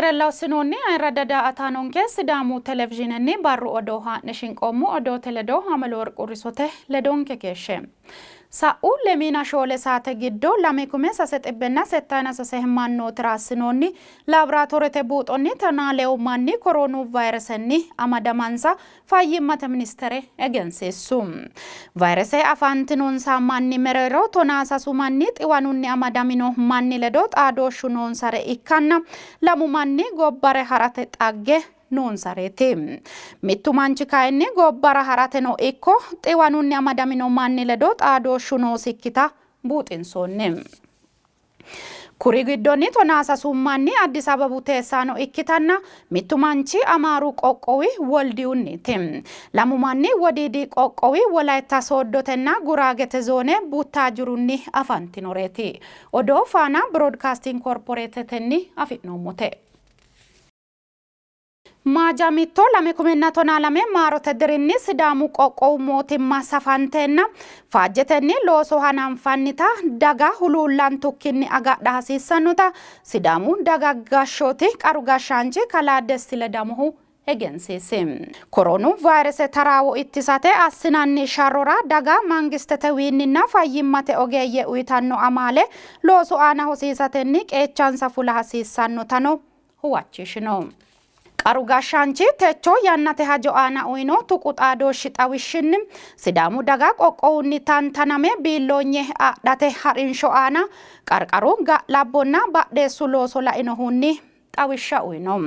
Keerella hossinoonni ayirradda daa''ataanonke Sidaamu Televizhiinenni barru odoo haa'ne shinqoommo odoote ledo Ameleworq Urrisote ledonke keeshshe. Sa'u lemiina shoole saate giddo lame kume sase xibbenna settayina sase mannootira assinoonni laaboraatoorete buuxonni tonaa lewu manni koroonu vayiresenni amadamansa Fayyimmate ministere egensiissu. Vayrese afantinonsa manni mereero tonaa sasu manni xiwanunni amadamino manni ledo xaadooshshu noonsare ikkanna lamu manni gobbare ha'rate xagge noonsareeti. Mittu manchi kayinni gobbara ha'rateno ikko xiwanunni amadamino manni ledo xaadooshshu noosikkita buuxinsoonni. Kuri giddonni tonaa sasu manni Addis Ababu teessaano ikkitanna mittu manchi Amaaru qoqqowi Woldiyunniiti. Lamu manni Wodiidi qoqqowi Wolayitta Sooddotenna Guraagete zoone Buttaajirunni afantinoreeti. Odoo Faana Biroodkaasting Korporeetetenni afi'noommote. Maaja mitto 2012 maarote dirinni Sidaamu qoqqowu mootimma safanteenna faajjetenni looso hananfannita daga huluullantukkinni agadha hasiissannota Sidaamu daga gashshooti qaru gashshaanchi kalaa Desti Ledamohu egensiisi. Koroonu vayrese taraawo ittisate assinanni sharrora daga mangistetewiinninna fayyimmate ogeeyye uyitanno amaale loosu aana hosiisatenni qeechansa fula hasiissannotano huwachishino. Qaru gashshaanchi techo yannate hajo aana uyno tuqu xaadooshshi xawishshinni, Sidaamu daga qoqqowunni tantaname biilloonye adhate ha'rinsho aana qarqaru ga'labbonna badheessu looso lainohunni xawishsha uyno.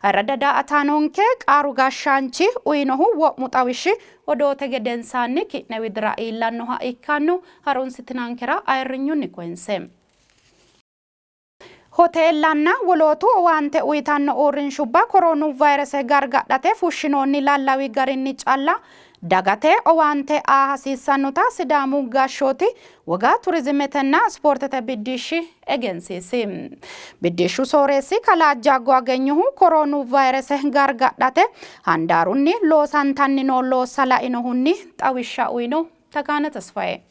Ayirradda daa''ataanonke qaru gashshaanchi uynohu wo'mu xawishshi odoote gedensaanni ki'ne widira iillannoha ikkanno harunsitinankera ayirrinyunni koyinseemmo. Hoteellanna wolootu owaante uytanno uurrinshubba koroonu vayrese gargadhate fushshinoonni lallawi garinni calla dagate owaante aa hasiissannota Sidaamu gashshooti woga turizimetenna ispoortete biddishshi egensiisi. Biddishshu sooreessi kalaa Jaggo Agenyohu koroonu vayrese gargadhate handaarunni loosantanni noo loossa lainohunni xawishsha uyno. Takaane Tesfaye.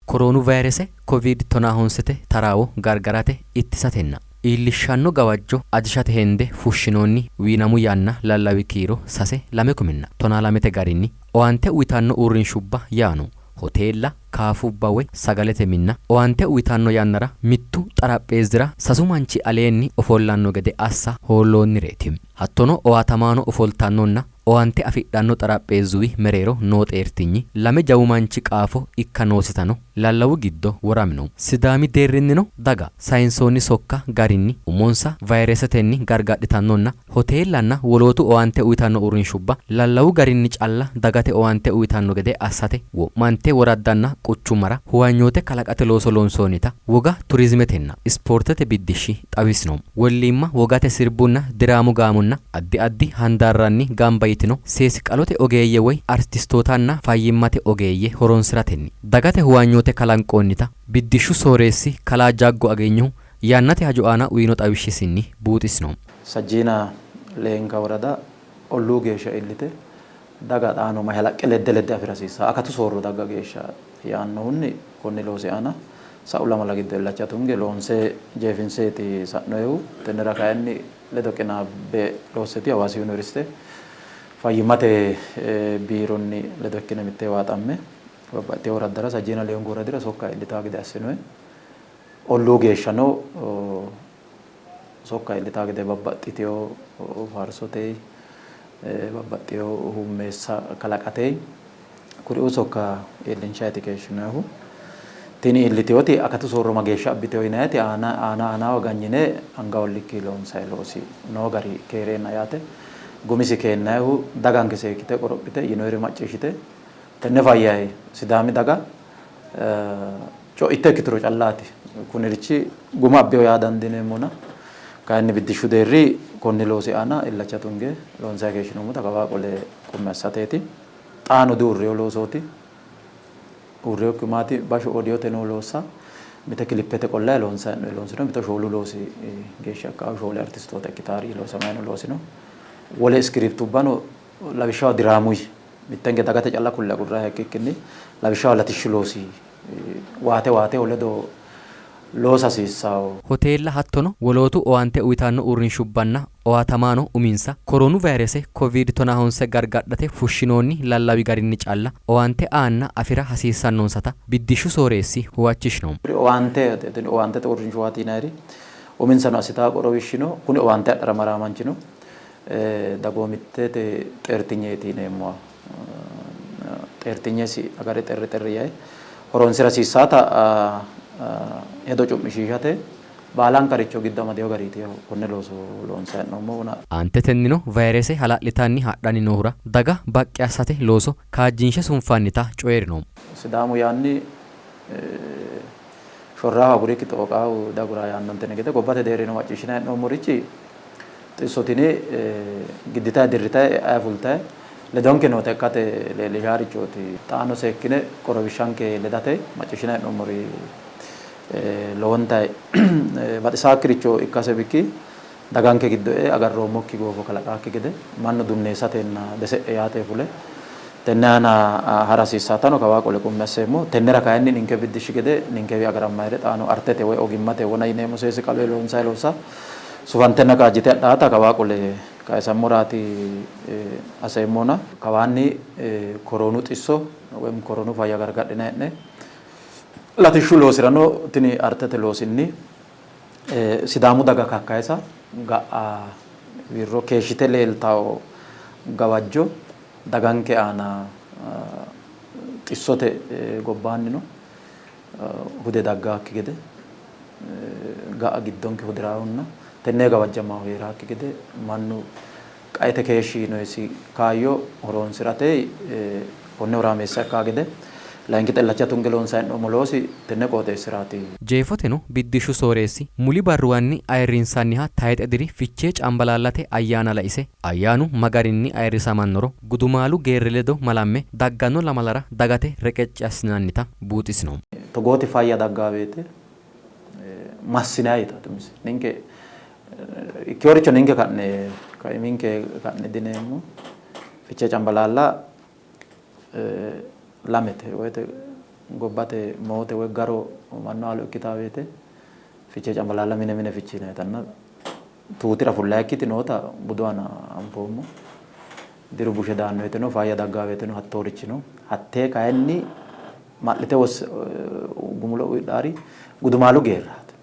Koroonu vayrese Koviid tonaahonsete taraawo gargarate, ittisatenna iillishshanno gawajjo ajishate hende fushshinoonni wiinamu yanna lallawi kiiro sase lame kuminna tonaa lamete garinni owaante uytanno uurrinshubba yaano Hoteella, kaafubba woy sagalete minna owaante uytanno yannara mittu xarapheezzira sasu manchi aleenni ofollanno gede assa hoolloonnireeti. Hattono owaatamaano ofoltannonna Owaante afidhanno xarapheezzuwi mereero noo xeertinyi lame jawu manchi qaafo ikka noositano lallawu giddo woramino. Sidaami deerrinnino daga sayinsoonni sokka garinni umonsa vayiresetenni gargadhitannonna hoteellanna wolootu owaante uytanno uurrinshubba lallawu garinni calla dagate owaante uytanno gede assate wo'mante woraddanna quchummara huwanyoote kalaqate looso loonsoonnita Woga Turizimetenna Ispoortete Biddishshi xawisino. Wolliimma wogate sirbunna diraamu gaamonna addi addi handaarranni gamba yitino seesi-qalote ogeeyye woy artistootanna fayyimmate ogeeyye horonsi'ratenni dagate huwanyoote kalanqoonnita Biddishshu sooreessi kalaa Jaggo Agenyohu yannate hajo aana uyino xawishshisinni buuxisino. Sajjiina leenka worada olluu geeshsha iillite daga xaano mashalaqqe ledde ledde afi'ra hasiissanno. Akatu soorro dagga geeshsha yaannohunni konni loosi aana sa'u lamala giddo illacha tunge loonse jeefinseeti sa'noyihu. Tennera kayinni ledo qinaabbe loosseti Hawaasi Yuniversite fayyimmate biironni ledo ikkine mittee waaxamme babbaxxitino woraddara Sajjiina Leewunku woradira sokka iillitanno gede assinoyi. Olluu geeshshano sokka iillitanno gede babbaxxitino faarsote babbaxxino hummeessa kalaqate kuriuu sokka iillinshayti keeshshinoyihu. Tini iillitinoti akatu soorro mageeshsha abbitino yinayiti aana aana aanaho ganyine anga ollikki loonsayi loosi noo gari keereenna yaate. Gumisi keennayihu daganke seekkite qorophite yinoyire macciishshite tenne fayyayi Sidaami daga co'itte ikkituro callaati kunirichi guma abbino yaa dandiineemmona kayinni biddishshu deerri konni loosi aana illacha tunge loonsanni keeshshinoommota kawaa qole qummi assateeti. Xaano diuurrino loosooti. Uurrinokkihu maati? Bashsho odiote noo loossa mite kilippete qollayi loonsanni hee'noonni loosi no, mito shoolu loosi geeshsha ikkanno shoole artistoota ikkitaari loosamanni noo loosi no. Wole iskiriptubbano lawishshaho diraamuyi mittenge dagate calla kulle agurranniha ikkikkinni lawishshaho latishshu loosi waate waateho ledo loosa hasiissawo. Hoteella hattono wolootu owaante uyitanno uurrinshubbanna owaatamaano uminsa koroonu vayrese Koviid tonahonse gargadhate fushshinoonni lallawi garinni calla owaante aanna afi'ra hasiissannonsata biddishshu sooreessi huwachishino. Kuri owaante owaantete uurrinshuwaati yinayiri uminsano assitawo qorowishshi no. Kuni owaante adhara maraa manchino dagoomittete xeertinyeeti yineemmoha xeertinyesi agare xerri xerri yee horoonsira hasiissaata hedo cu'mishiishate baalankaricho giddo amadewo gariiti konne looso loonsanni hee'noommohuna. Aantetennino vayrese hala'litanni hadhanni noohura daga baqqi assate looso kaajjinshe sunfannita coyi'rino. Sidaamu yaanni shorraahu agurikki xooqaahu dagura yaannonteni gede gobbate deerrino macciishshinanni hee'noommorichi xisso tini gidditayi dirritayi e'ayi fultayi ledonke noota ikkate leellishaarichooti. Xaano seekkine qorowishshanke ledate macciishshinanni hee'noommori lowontayi baxisaakkiricho ikkase bikki daganke giddo e'e agarroommokki goofo kalaqaakki gede mannu dunneessatenna dese'e yaate fule tenne aana hara hasiissaatano kawaa qole qummi asseemmo. Tennera kayinni ninke biddishshi gede ninkewi agarammayire xaano artete woy ogimmate wona yineemmo seesi qalwe loonsayi loossa sufantenna kaajjite hadhaata kawaa qole kayisammoraati aseemmona. Kawaanni koroonu xisso woy koroonu fayya gargadhina hee'ne latishshu loosirano tini artete loosinni Sidaamu daga kakkayisa ga'a wirro keeshshite leeltawo gawajjo daganke aana xissote gobbaannino hude daggaakki gede ga'a giddonke hudirahunna tenne gawajjamaahu heeraakki gede mannu qaete keeshshi yinoyisi kaayyo horoonsi'rate konne horaameessa ikkaa gede layinki xellacha tunge loonsanni hee'noommo loosi tenne qooxeessiraati. Jeefoteno biddishshu sooreessi muli barruwanni ayirrinsanniha tayxe diri Fichee Cambalaallate ayyaana laise ayyaanu ma garinni ayirrisamannoro gudumaalu geerri ledo malamme dagganno lamalara dagate reqecci assinannita buuxisino. Togooti fayya daggaa woyte massinayi yitaate umise. Ninke ikkeworicho ninke ka'ne kaiminke ka'ne dineemmo. Fichee Cambalaalla lamete woyte gobbate moote woy garo mannu halo ikkitaa woyte Fichee Cambalaalla mine mine fichiinayitanna tuutira fullayikkiti noota budu aana anfoommo. Diru bushe daanno woyteno faayya daggaa woyteno hattoorichi no. Hattee kayinni ma'lite gumulo uyidhaari gudumaalu geerraati.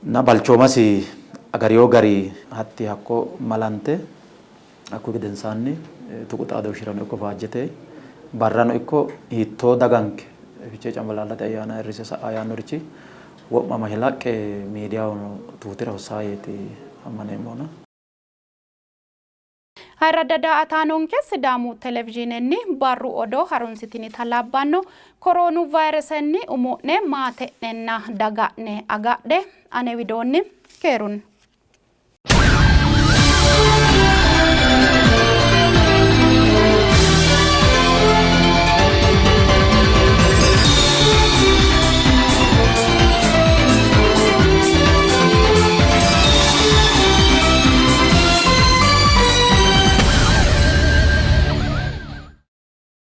Na balchoomasi agariyo gari hatti hakko malante hakku gedensaanni tuqu xaadooshshirano ikko faajjete barrano ikko hiittoo daganke Fichee Cambalaallate ayyaana ayirrise sa'a yaannorichi wo'ma mashalaqqe miidiyahono tuutira hossaa yeeti ammaneemmona. Ayirradda daa''ataanonke Sidaamu Televizhiinenni barru odoo harunsitinita labbanno. Koroonu vayiresenni umo'ne, maate'nenna daga'ne agadhe. Ane widoonni keerunni.